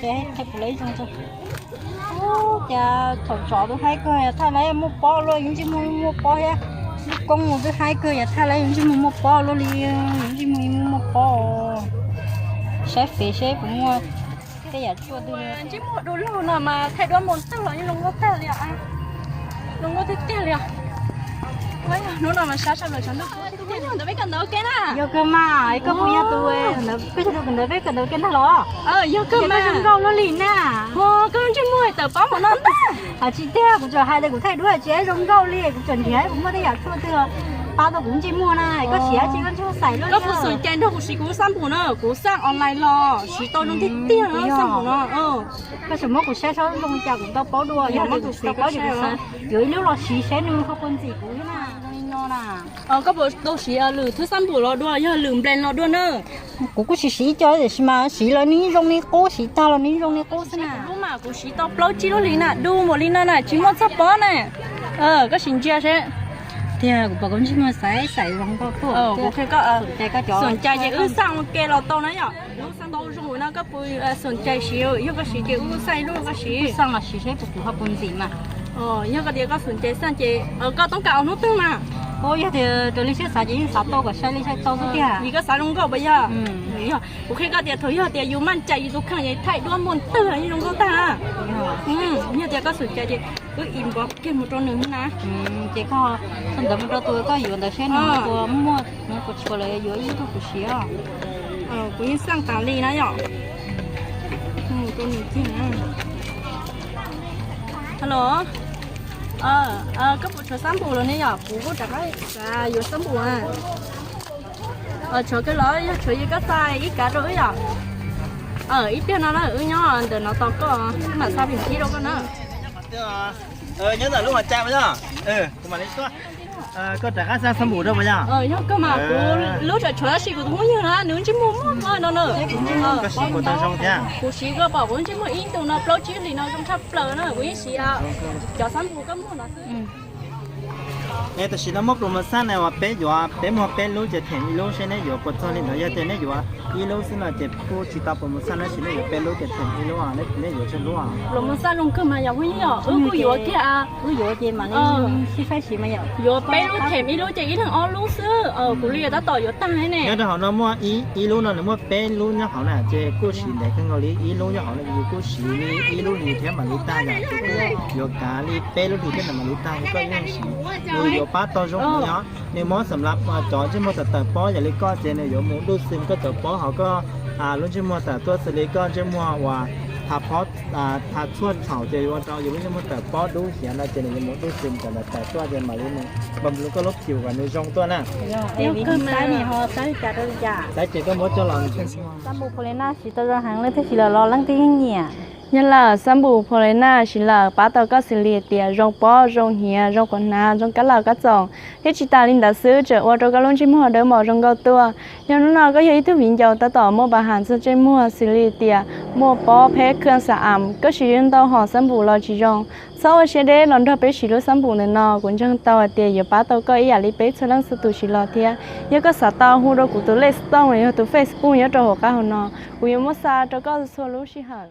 Ces thaij kuv lawv ib zoo tso. Ub, cas thaum tsov twb haib kawg, yog thaij lawv muaj pob luaj, yus ntsej muag muaj pob thiab. Lub koob mus twb haib kawg, yog thaij lawv yus ntsej muag muaj pob luaj li, yus ntsej muag muaj pob. Saib fev seb puas muaj tej yam tshuaj twg. Ntsej muag du lug no mas thaij duab mus tag los yeej zoo nkauj tag li. Zoo nkauj tiag tiag li. Hnub no mas sab sab plaws tshav ntuj. Ntawd peb kawm ntawv ua ke na. Yog kawg mas, koj puas yog tus ntawd, peb tus ntawd peb kawm ntawv ua ke ntag los? Yog kawg mas. Zoo nkauj luaj li na. Koj ntsej muag tawm pob mus no ntag. Tsis tiag, kuv tsuas hais tias kuv thaij duab tsis zoo nkauj li, kuv tsuas nrhiav kuv muaj tej yam tshuaj twg pab tau kuv ntsej muag na, koj siv tsis koj ntsej muag xaiv luaj. Koj puas xom cai nrog kuv siv kuv xab npum na, kuv xaj online los siv tau zoo tiag tiag xab npum no. Koj tseem muab kuv saib saib zoo li cas kuv tau paub dua, yog kuv tau paub ces kuv xav yuav ib lub los siv saib nws ho puas ntxim kuv thiab na, zoo li no na. Koj puas tau siv lwm thwb xab npum los dua, yog lwm brand los dua na? Kuv kuj siv siv ib co tiam sis mas siv los nws zoo li qub, siv tag los nws zoo li qub xwb na. Lub mas kuv siv tau plaub tsib lub hlis na, du npaum li no na, tsis muaj txoj pob na. Koj sim ntsia seb. Tiag, kuv pom koj ntsej muag xaiv xaiv zoo nkauj tuaj. Kuv qhia koj, xom cai ces wb xaj ua ke los tau na yom. Wb xaj tau zoo no koj puas xom cai siv, yog koj siv ces wb xaj ib lub koj siv. Xaj los siv seb puas kuv ho puas ntxim mas. Yog koj tias koj xom cai xaj ces koj toob kas ua hnub twg mas? Yog tias raws li siab xav ces yeej xav tau kom sai li sai tau xwb tiag. Vim koj xav zoo nkauj puas yog? Yog, kuv qhia koj tias thaum yog tias yus maj cai yus tus kheej es thaij duab muaj twg los yeej zoo nkauj tag. Yog tias koj xom cai ces wb inbox kiag mus rau nws na. Ces koj thaij ntawd mus rau tus koj yuav ntawd seb nws puas muaj, nws puas tshuav lawm yuav ib lub rau kuv siv. Kuv yeej xaj tas li na yom. Mus rau nws kiag na. Hello. Koj puas tshuav xab npum los ne yom? Kuv kuj rov qab xav yuav xab npum. Tshuav kawg los yog tshuav ces koj xa ib kav rau wb yom. Ib pliag no na wb nyob ntawm no tos koj, wb mam xa phim kib rau koj na. Nyob ntawm lub hauv cai mas yog, kuv mam li tuaj. Koj rov qab xa xab npum rau mas yog? Yog kawg mas kuv lub tsam tshuav tab sis kuv tus phooj ywg na nws ntsej muag muaj muaj no na. Koj siv puas tau zoo thiab? Kuv siv koj pom kuv ntsej muag ib ntus no plaub tsib hlis no zoo tshaj plaws na, kuv yeej siv cov xab npum koj muag no xwb. Es tam sim no muaj promotion na uas peb yuav, peb muag peb lub ces them ib lub, seb neb yuav puas txog li ntawd. Yog tias neb yuav ib lub xwb no ces kuj tsis tau promotion, tab sis neb yuav peb lub ces them ib lub, neb yuav tsawg lub? Promotion zoo kawg mas yom phooj ywg, wb kuj yuav kiag. Wb yuav ces mam li sib faib siv mas yom. Yuav peb lub them ib lub ces ib leeg ob lub xwb. Kuv li tab tom yuav tag ne. Nyob rau hauv no muaj ib lub no nws muaj peb lub nyob hauv na, ces kuj siv ntev kawg nkaus li. Ib lub nyob hauv no yus kuj siv li ib lub hlis thiab mam li tag yom, ces kuj yuav kav li peb lub hlis thiab mam li tag, koj yeej siv. Nws yuav pab tau zoo heev os. Nws mob xam lav cov ntsej muag tawm tawm pob yam li koj ces nws yuav mus dub xim koj cov pob, ho koj lub ntsej muag tawm tuaj xws li koj ntsej muag uas tha pob, tha tshuaj txhaum ces yuav ua rau yus lub ntsej muag tawm pob dub hiav no ces nws yuav mus dub xim cov ntawd tawm tuaj ces mam li mus bam lub koj lub pum kom nws zoo tuaj na. Xav ces koj muab coj los. Xab npum Polena siv tau zoo heev, leej twg siv lawm los leej twg yeej nyiam. Yog lawm, xab npum Polena siv lawm pab tau koj xws li tias zoo pob zoo hiav zoo quas hnav zoo kab laug kab txoom, thiab tsis tas li ntawd xwb tseem ua rau koj lub ntsej muag dawb mos zoo nkauj tuaj. Yog hnub no koj yog ib tug viv ncaus tab tom muaj pa has txog ntsej muag xws li tias muaj pob pheb khaj xa am, koj siv ntau hom xab npum los tsis zoo, txhob ua siab deb los nrog peb siv lub xab npum ntawm no, kuv ntseeg tau hais tias yuav pab tau koj ib yam li peb txhua leej txhua tus siv los thiab. Yog koj xav tau hu rau kuv tus lej xov tooj los yog tus Facebook nyob rau hauv qab hauv no, kuv yuav muab xa rau koj txhua lub sij hawm.